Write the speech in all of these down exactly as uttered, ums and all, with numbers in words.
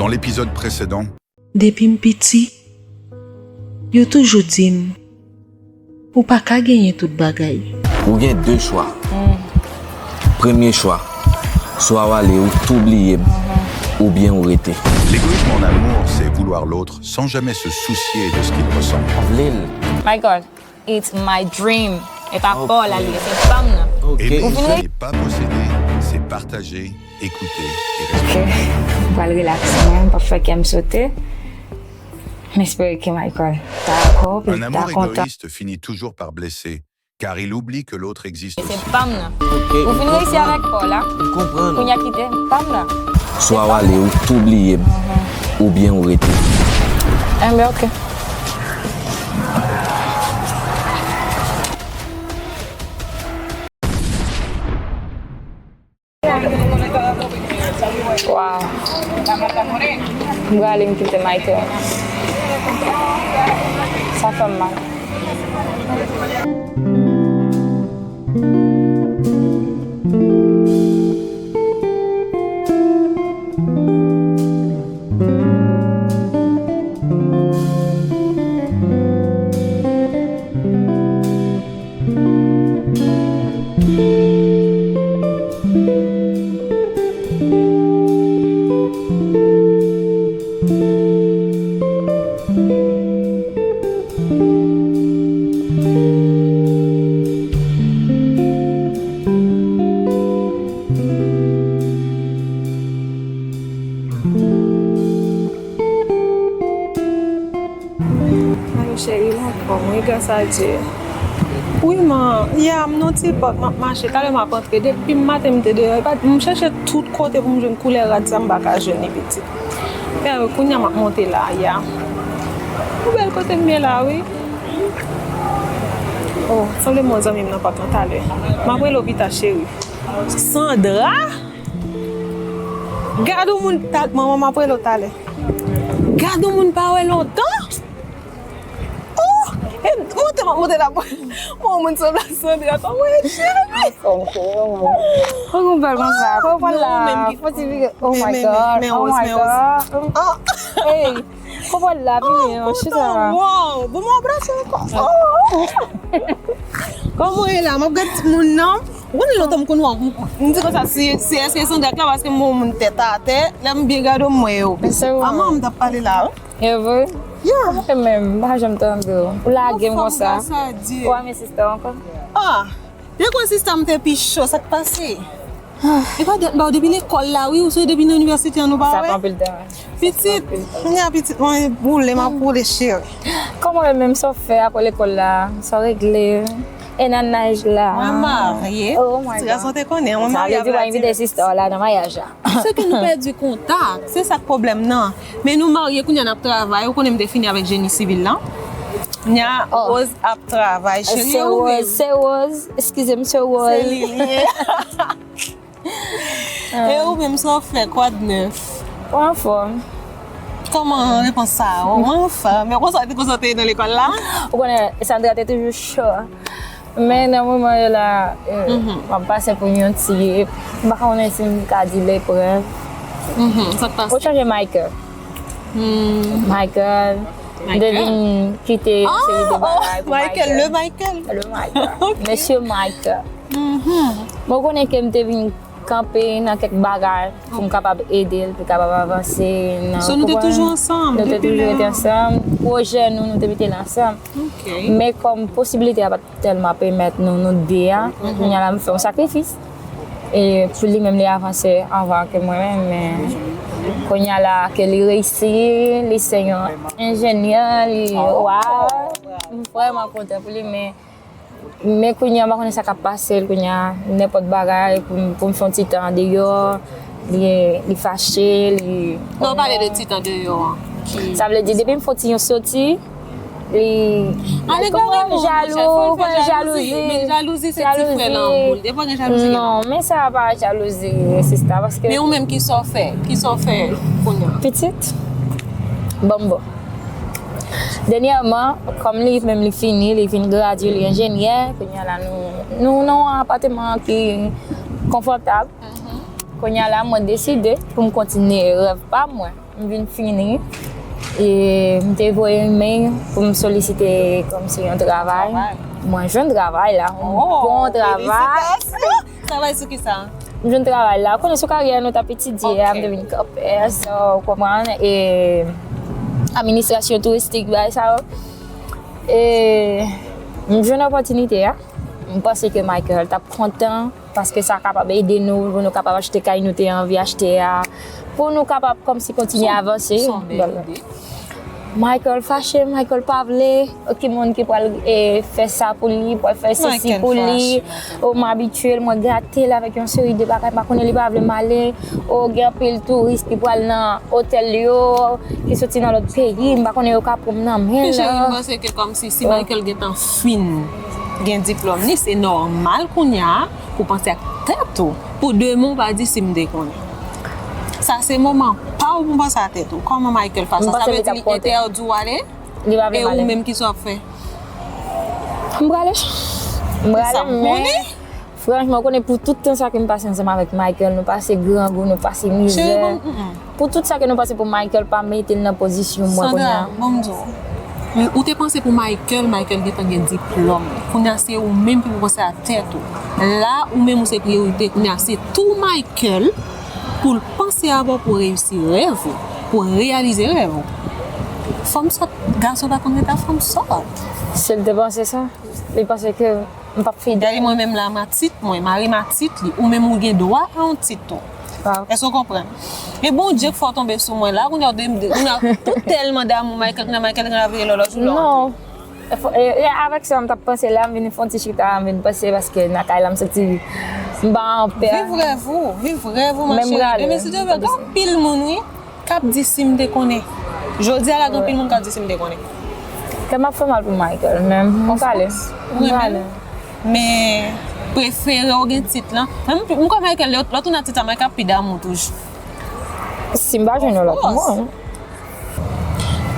Dans l'épisode précédent, Depi m piti, yo toujou di m, ou pa ka genyen tout bagay. Ou gen de chwa. Premye chwa, swa w ale, ou tou bliye m, oubyen ou rete. L'égoïsme en amour, c'est vouloir l'autre sans jamais se soucier de ce qu'il ressent. Ou vle l. Michael, it's my dream. E pa pa w la li ye, se pa m nan. Ok. Aimer, ce n'est pas posséder, c'est partager, écouter et respecter. Mwen pral relax mwen, m p ap fè kè m sote. M espere ke Michael ta dakò, pou Un li ta amour kontan. Égoïste finit toujours par blesser, car il oublie que l'autre existe Se aussi. pa m nan. Ok. Ou fin reyisi avèk pa w la. M konprann. Kounye a kite, pa m nan. Swa w ale, ou tou bliye m, oubyen ou rete. Enben, ok. Wow. M prale, m kite Michael. Sa fè m mal. Alo cheri, m anfòm wi, gras a Dye. Wi man, yè a m nan ti pòt m ap mache, talè m ap antre, depi maten m te deyò, epa m chèche tout kote pou m jwenn koulè rad sa m pa ka jwenn li pitit. Epi kounye a m ap monte la, yè a. Ou bèl kote m ye la wi. Oh, sanble m wè zanmi m nan pòt lan talè. M ap rele w pita cheri. Sandra? Gad yon moun, manman m ap rele w talè. Gad yon moun pa wè lontan. Oh! E monte m ap monte la. Bon, moun sanble a Sandra, kòman w ye cheri? Kòman w ye? Kòman w bèl konsa? Kòman w pral la? Fò ti vire. Oh my God. Oh my God. Hey! Kòman w pral la? Vini, chita. Wow! Bon, mwen abrase ankò. Kòman w ye la? M ap gad timoun nan. Ou konnen lontan m konn wè w, m di konsa si, si èske Sandra k la paske m wè yon moun tèt atè, lè m byen gade w m wè yo. Manman m t ap pale la wi. E vre? Yeah. E menm, m pa janm tande w. Ou lage m konsa. Ou ap men sista w ankò? Ah, depi sista m te pi cho, sa k pase? E pa dat ba w depi lekòl la wi, ou sou depi nan inivèsite an nou pa wè. Sa fè anpil tan. Pitit, kounye a pitit mwen boule, m ap boule cheri. Kòman w ye menm, sa w fè apre lekòl la? Sa w regle? E nan naj la. Mwen marye. Oh my God. Ti gason te konnen, mwen marye avè Ladivès. Sa vle di w pa envite sista w la nan maryaj la. Se ke nou pèdi kontak, se sa k pwoblèm nan. Men nou marye, kounye a n ap travay, ou konnen m te fini avèk jeni sivil lan. Kounye a Rose ap travay, cheri, e ou menm? Se Rose, eskize m, se Rose. Se li, li ye. E ou menm, sa w fè, kwa d nèf? Ou anfòm? Kòman repons sa a? Ou anfòm? Men konsa w te konsa w te ye nan lekòl la? Ou konnen, Sandra te toujou cho. Men nan moman yo la, m ap pase pou yon ti, m pa konnen si m ka di leprèv. Sa k pase? Ou chanje Michael. Michael, m te vin kite yon seri de bagay pou Michael. Michael, le Michael. Le Michael. Mesye Michael. Mwen konnen ke m te vin kanpe nan kèk bagay pou m kapab ede l, pou l kapab avanse nan... So nou te toujou ansanm? Nou te toujou rete ansanm. Pwojè nou, nou te mete l ansanm. Men kòm posibilite a pa t tèlman pèmèt nou, nou de a, kounye a la m fè yon sakrifis. E pou li menm li avanse anvan ke mwen menm, men kounye a la ke li reyisi, li se yon enjenyè, li, waw, m vrèman kontan pou li, men Men kounye a, m pa konnen sa k ap pase l kounye a. Nenpòt bagay, pou m, pou m fè yon ti tan andeyò, li, li fache, li... Non, pale de ti tan andeyò an. Sa vle di, depi m fè yon ti, yon soti, li... Ann egaran, jalou, fò l fè jalouzi. Men jalouzi se ti frè lanmou. Depi w gen jalouzi, gen lanmou. Non, men sa pa jalouzi, sista, paske... Men ou menm, kisa w fè? Kisa w fè kounye a? Pitit? Ban m bon. Dènyèman, kòm li menm li fini, li vin gradye, li enjenyè, kounye a la nou, nou nan yon apatman ki konfòtab. Kounye a la, mwen deside pou m kontinye rèv pa mwen. M vin fini. E m te voye email pou m solisite kòmsi yon travay. Mwen jwenn travay la, yon bon travay. Travay sou ki sa? M jwenn travay la. Konnen sou karyè nou t ap etidye a, m te vin kanpè, sa w konprann. E administrasyon touristik, bagay sa yo. E m jwenn opòtinite a. M panse ke Michael t ap kontan, paske sa kapab ede nou, pou nou kapab achte kay nou te anvi achte a, pou nou kapab kòmsi kontinye avanse. Michael fache, Michael pa vle, ki moun ki pral e, fè sa pou li, pral fè sesi pou li. O, m abitye l, mwen gate l avèk yon seri de bagay, m pa konnen li pa vle m ale. O, gen anpil touris ki pral nan otèl yo, ki soti nan lòt peyi, m pa konnen yo ka pran m nan men. Cheri, m panse ke kòmsi si Michael gentan fin gen diplòm li, se nòmal kounye a pou panse ak tèt ou. Pou demen w pa di si m te konnen. Sa se moman pa w pou panse a tèt ou. Kòman Michael fè sa? Sa vle di li entèdi w ale? E ou menm ki sa w ap fè? M prale. M prale, men franchman, ou konnen pou tout tan sa ke m pase ansanm avèk Michael, nou pase grangou, nou pase mizè. Pou tout sa ke nou pase pou Michael pa mete l nan pozisyon mwen kounye a. Sandra, ban m di w. Ou te panse pou Michael, Michael gentan gen diplòm. Kounye a se ou menm ki pou panse a tèt ou. La, ou menm ou se priyorite. Kounye a se tou Michael pou l panse avè w pou reyisi rèv ou, pou reyalize rèv ou. Fanm sòt, gason pa konn rete ak fanm sòt. Si l te panse sa, li panse ke m p ap fidèl. Gade mwen menm la, m a tit mwen, mari m a tit li, ou menm ou gen dwa a yon tit tou. Èske w konprann? E Bondye k fè w tonbe sou mwen la, kounye a, kounye a, pou tèlman damou Michael, kounye a Michael gen dwa vire lòlòj ou lòlòj. E, e, avèk sa m t ap panse la, m vin fè yon ti chita, m vin panse paske nan kay la m santi m pa anpè. Viv rèv ou, viv rèv ou, ma chérie. Demen, si Dye vle, gen anpil moun, wi, k ap di si m te konnen. Jodi a la, gen anpil moun k ap di si m te konnen. Kè m ap fè mal pou Michael, men m prale. M prale. Men, prefere w gen tit lan. Men m, m kwè Michael, lè, lè w tounen ak tit la, Michael ap pi damou toujou. Si m pa jwenn yon lòt moun.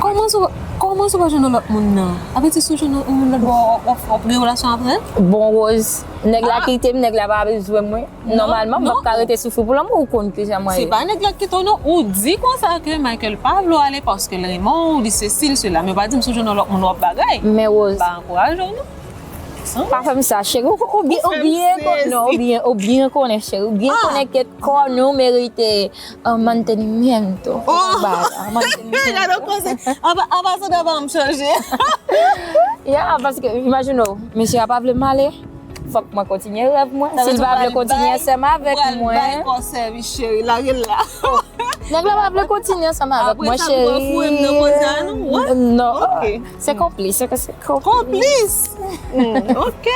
Kòman sa, kòman sa w pa jwenn yon lòt moun nan? Sa vle di si w jwenn yon moun lòt bò, w ap, w ap gen relasyon avè l? Bon, Rose, nèg la kite m, nèg la pa bezwen mwen. Nòmalman, m p ap ka rete soufri pou lanmou, ou konn kijan mwen ye. Se pa nèg la k kite w non, ou di konsa ke Michael pa vle w ale paske l renmen w, li sesi, li sela, men w pa di m si w jwenn yon lòt moun w ap bagay. Men Rose. M pa ankouraje w non. Pa fè m sa, cheri. Ou, ou, ou byen, ou byen konnen, non, ou byen, ou byen konnen, cheri. Ou byen konnen ke kò nou merite, euh, mantenimiento. Gade w koze. Anba, anba sa, dwa pa m chanje. Ya, paske, imajine w, mesye a pa vle m ale. Fòk mwen kontinye rèv mwen. Si l pa vle kontinye ansanm avèk mwen. Pral bay kò w sèvis, cheri. Lage l la. Nèg la pa vle kontinye ansanm avèk mwen, cheri. Apre sa, pou w foure m nan koze a, non? Non. Se konplis, se, se konplis. Konplis? Ok.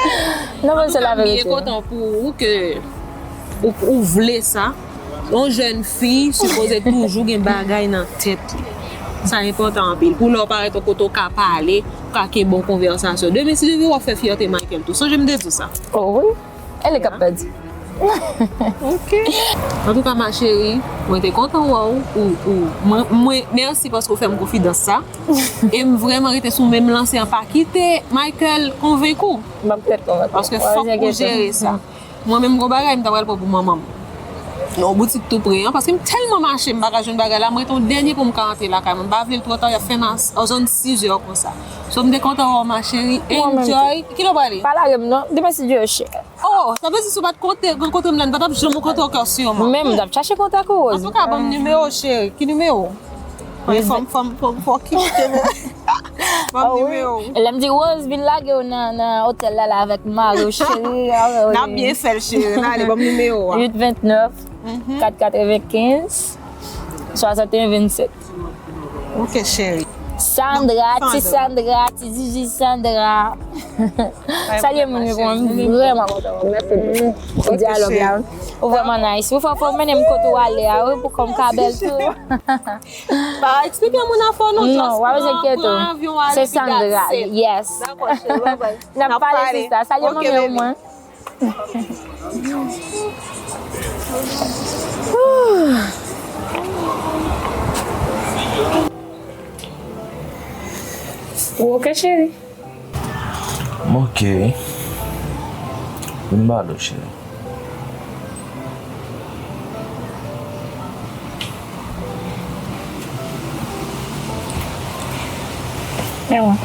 Non, men se laverite. M byen kontan pou ou ke ou, ou vle sa. Yon jèn fi sipoze toujou gen bagay nan tèt li. Sa enpòtan anpil. Pou lè w parèt yon kote w ka pale, ou ka kenbe yon konvèsasyon. Demen, si Dye vle, w ap fè fyète Michael tou. Sonje m te di w sa. Oh wi. E li k ap pèdi. Ok. Antouka, ma chérie, mwen te kontan wè w. Ou, ou, mwen, mwen, mèsi paske w fè m konfidans sa. E m vrèman rete sou menm lanse an. Pa kite Michael konvenk ou. M ap fèt konvenk ou. Paske fòk ou jere sa. Mwen menm gon bagay m ta pral pran pou manman m. Yon boutik tou pre an, paske m tèlman mache, m pa ka jwenn bagay la, m rete yon dènye pou m ka rantre lakay mwen. M pa vle l twò ta, y ap fèmen a, a zòn sizè konsa. So, m te kontan wè w, ma chérie. Enjoy. Kilè w prale? Pa lage m non. Demen, si Dye vle, chè. Oh, sa vle di si w pa t konte, rankontre m la, n pa t ap janm rankontre ankò siman. Menm, m t ap chache kontak ou, Rose. Antouka, ban m nimewo w, cheri. Ki nimewo w? Fò m, fò m, fò m, fò m kite. Ban m nimewo w. Lè m di Rose vin lage w nan, nan otèl la, la avèk mari w, cheri. N ap byen fè l, cheri. N ale, ban m nimewo a. Uit vennèf, kat katrevenkenz, swasanteyen vennsèt. Ok, cheri. Sandra, ti Sandra, ti Zizi Sandra. Salye moun yo pou mwen, m vrèman kontan. Mèsi pou dyalòg la. Ou vrèman nice. Ou fò, fò mennen m kote w ale a, wi, pou kò m ka bèl tou. Pa eksplike moun afè w non, just pran, pran avyon w ale, epi that's it. Dakò, cheri, bye bye. N ap pale, sista. Salye manmi w pou mwen. Ou oke, cheri? M oke wi. Vin ba dlo, cheri. Ewa.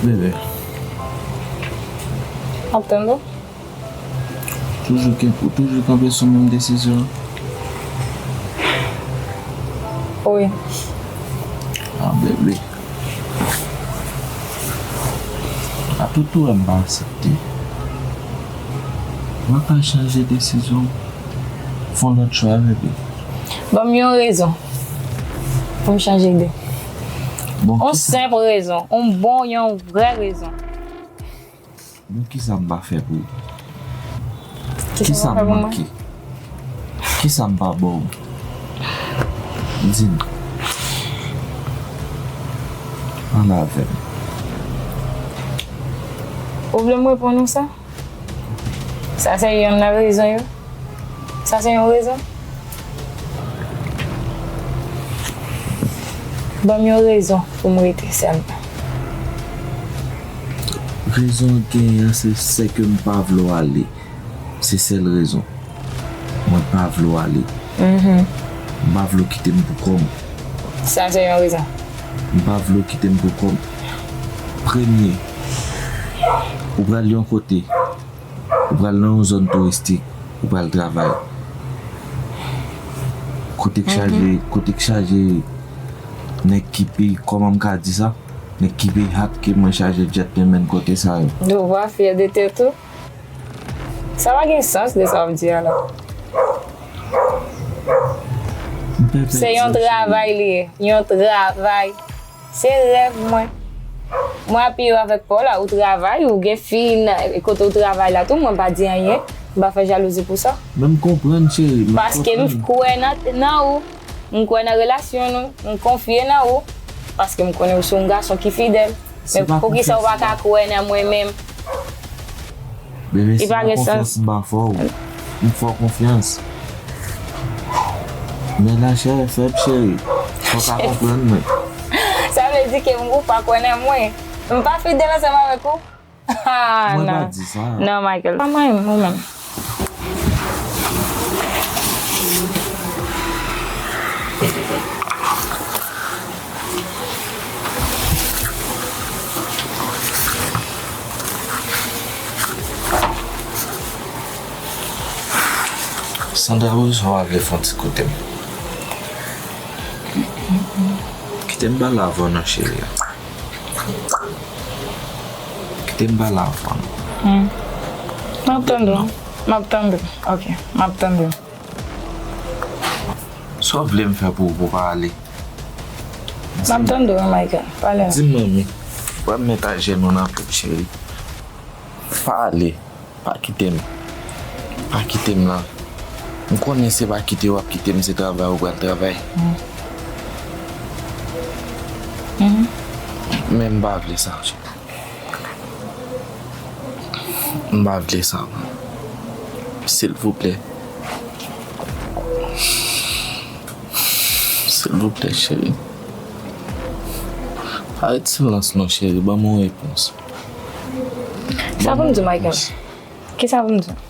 Bebe. Ap tann ou? Toujou ke, ou toujou kanpe sou menm desizyon an? Wi. Ah, bebe. Apitou wè m pa aksepte. Mwen pa chanje desizyon. Fè yon lòt chwa, bebe. Ban m yon rezon pou m chanje ide. Bon, Yon kisa, senp rezon. Yon bon, yon vrè rezon. bon, kisa m pa fè pou ou? Kisa Kisa w fè m pou mwen? Manke? Kisa m pa ba w? Di m. Pale avè m. Ou vle m reponn ou sa? Sa se yonn nan rezon yo? Sa se yon rezon? Ban m yon rezon pou m rete sèlman. Rezon w genyen an, se, se ke m pa vle w ale. Se sèl rezon. Mwen pa vle w ale. M pa vle w kite m pou kò m. Sa se yon rezon. M pa vle w kite m pou kò m. Premye, ou pral yon kote. Ou pral nan yon zòn touristik. Ou pral travay. Kote k chaje, kote k chaje nèg ki pi, kòman m ka di sa? Nèg ki pi hot ke mwen chaje gentleman kote sa yo. Ou pa fyè de tèt ou? Sa pa gen sans de sa w ap di a la. M pèpè Se yon di, travay li ye. Yon travay. Se rèv mwen. Mwen apiye w avèk pa w la, ou travay, ou gen fi nan kote ou travay la tou, mwen pa di anyen. M pa fè jalouzi pou sa. Men m konprann, cheri. M Paske m konprann. Kwè nan, nan ou. M kwè nan relasyon nou. M konfye nan ou. Paske m konnen ou se yon gason ki fidèl. Se Men pa poukisa ou pa konfyans ka kwè nan mwen menm? Bebe, Li se pa pa gen konfyans sans. M ba fè w. M fè w konfyans. Men lachè fèb, cheri. Fò w ka konprann mwen. Sa vle di ke ou pa kwè nan mwen. M pa fidèl ansanm avèk ou. Ah, Mwen pa non. Di sa. Non, Michael. Pa mwen, mwen menm. Sandra, ou sa vle fè yon ti koute m? Kite m pale avè w non, cheri. Kite m pale avè w non. M ap tande w. M ap tande w. Ok, m ap tande w. Sa w vle m fè pou ou pou w pa ale? M ap tande w, Michael. Pale. Di m, manmi. Wè m met ajenou nan pye w, cheri. Pa ale. Pa kite m. Pa kite m la. M konnen se pa kite w ap kite m, se travay ou pral travay. Men m pa vle sa. M pa vle sa. Silvouplè. Silvouplè, cheri. Pa ret silans non, cheri. Ban m yon repons. Sa pou m di w, Michael? Kisa pou m di w?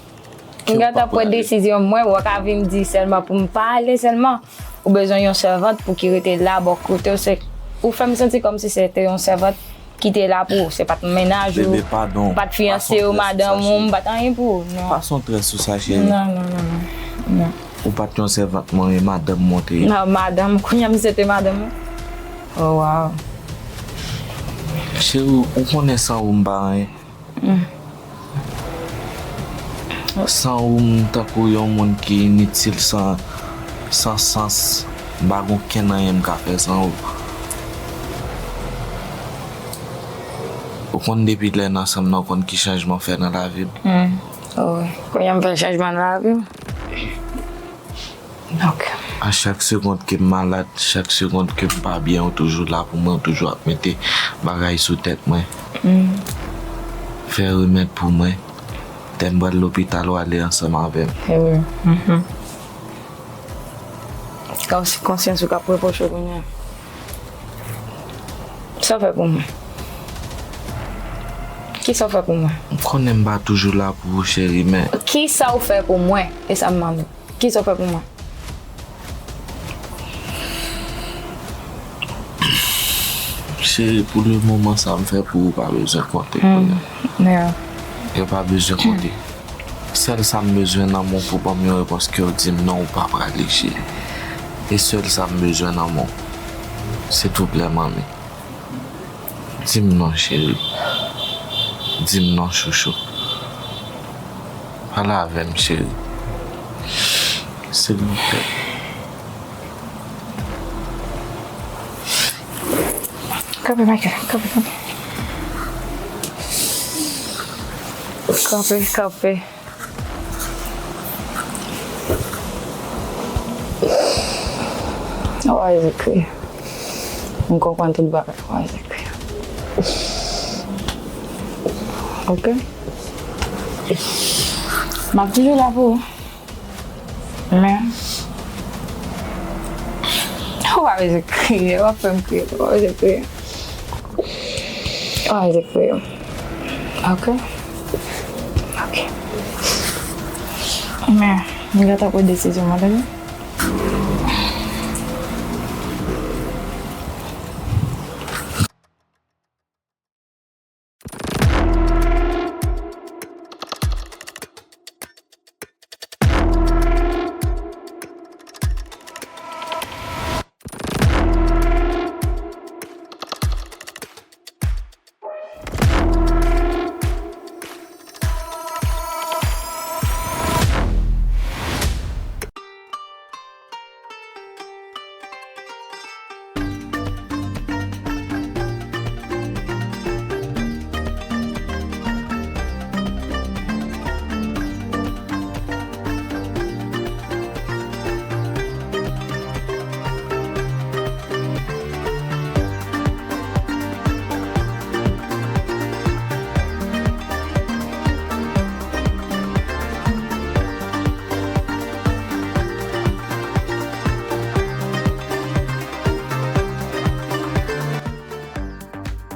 M gentan pran desizyon mwen, ou ka vin di sèlman pou m pa ale sèlman. Ou bezwen yon sèvant pou ki rete la bò kote w, se ou fè m santi kòmsi se te yon sèvant ki te la pou ou. Se pa t mennaj ou, Bebe, padon. Pa t fiyanse ou, madanm ou, m pa t anyen pou ou. Non. Pas yon trè sou sa, cheri. Non, non, non, non. Non. Ou pa t yon sèvant mwen, e madanm mwen te ye. Non, madanm, kounye a misye te madanm ou. Oh, wow. Cheri, ou konnen san ou m pa anyen. San ou m tankou yon moun ki initil, san, san sans. M pa gen okenn anyen m ka fè san ou. Ou konn depi lè n ansanm nan, ou konn ki chanjman w fè nan lavi m. Hmm. Oh, wi. Kounye a m fè chanjman nan lavi m. Ok. A chak segond ke m malad, chak segond ke m pa byen, ou toujou la pou mwen, ou toujou ap mete bagay sou tèt mwen. Fè remèd pou mwen. Lè m pral lopital, ou ale ansanm avè m. E wi. Mhm. Kòm si konsyans ou k ap repwoche w kounye a. Sa w fè pou mwen? Kisa w fè pou mwen? M konnen m pa toujou la pou ou, cheri, men Kisa w fè pou mwen? E sa m mande. Kisa w fè pou mwen? Cheri, pou le moman sa m fè pou ou pa bezwen konte kounye a. Yo pa bezwen konte. Sèl sa m bezwen nan men w pou ban m yon repons ke w di m non, ou pa prale, cheri. E sèl sa m bezwen nan men w. Silvouplè, manmi. Di m non, cheri. Di m non, chouchou. Pale avè m, cheri. Silvouplè. Kanpe, Michael, kanpe, kanpe. Kanpe, kanpe. Wa Jezikri. M konprann tout bagay, wa Jezikri. Oke? M ap toujou la pou ou. Men, ou pa bezwen kriye, w ap fè m kriye, ou pa bezwen kriye. Ou pa bezwen kriye. Oke? Oke. Men, m gentan pran desizyon mwen, tande?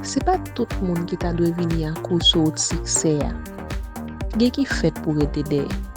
Se pa tout moun ki ta dwe vini akoz sou wout siksè a. Gen ki fèt pou rete dèyè.